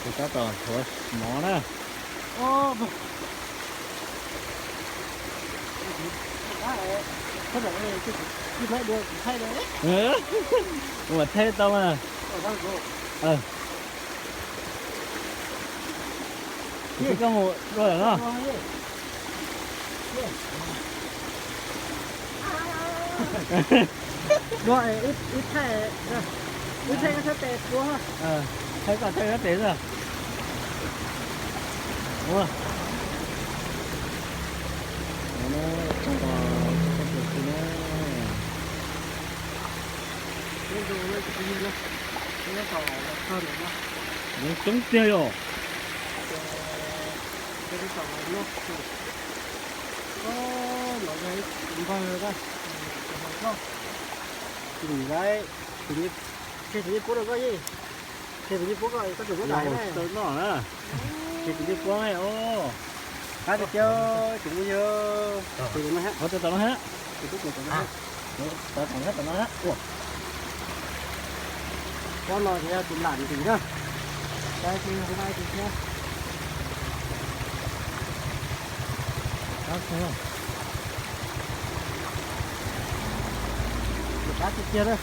Tus tab tom nthuav mov na. Ua thaij tau mas. Koj mus dua lawm no. Dua, wb thaij, wb thaij koj sab tes puab. Thaij koj thaij sab tes xwb. Ua, coob tiag yom. Tus nyuj puab rau koj, tus nyuj puab koj, koj tsum muab dai na. Tsis tus nyuj puab os. Qab tiag tiag, tsoom phooj ywg. Tus no ha. Pob no ces yog tus lam ntim na. Qab tiag tiag na.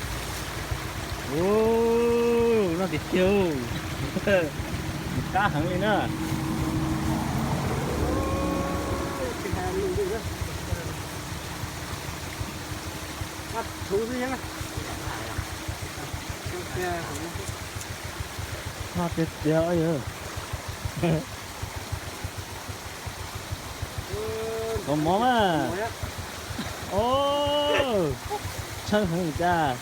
Ua, noj tiag tiag, qab heev li na. Tsis hais lus li na. Qab tshoob xwb thiab. Noj tiag tiag yog. Kaus mov na. Os, tsheej heev li cas.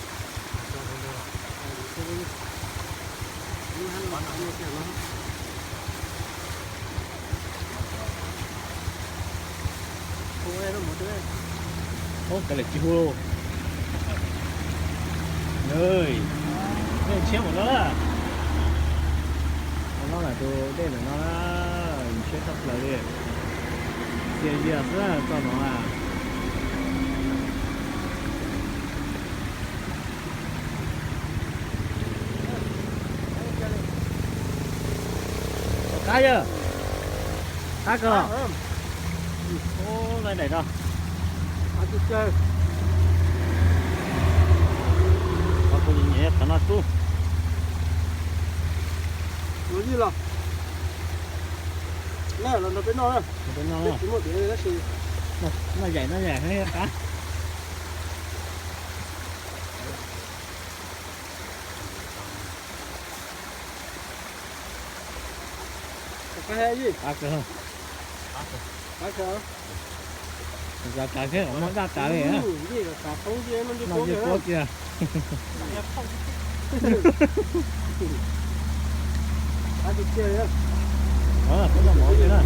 Ub, kav liam tsis hu. Dej ntshiab mus no na. Tus no lam tus dej ntawm no na, ntshiab tshaj plaws li. Txias zias xwb txoj no na. Qab yog, qab kawg. Ub, daim no. Qhov kuv nyiam yog qhov no xwb. Los los nrog peb noj, peb noj, peb tsis muaj dua tab sis noj yaim noj yaim qab. Qab kawg. Qab kawg. Kav kav thiab muab daj tas li. Noj ncej puab kiag. Peb noj mov kiag na.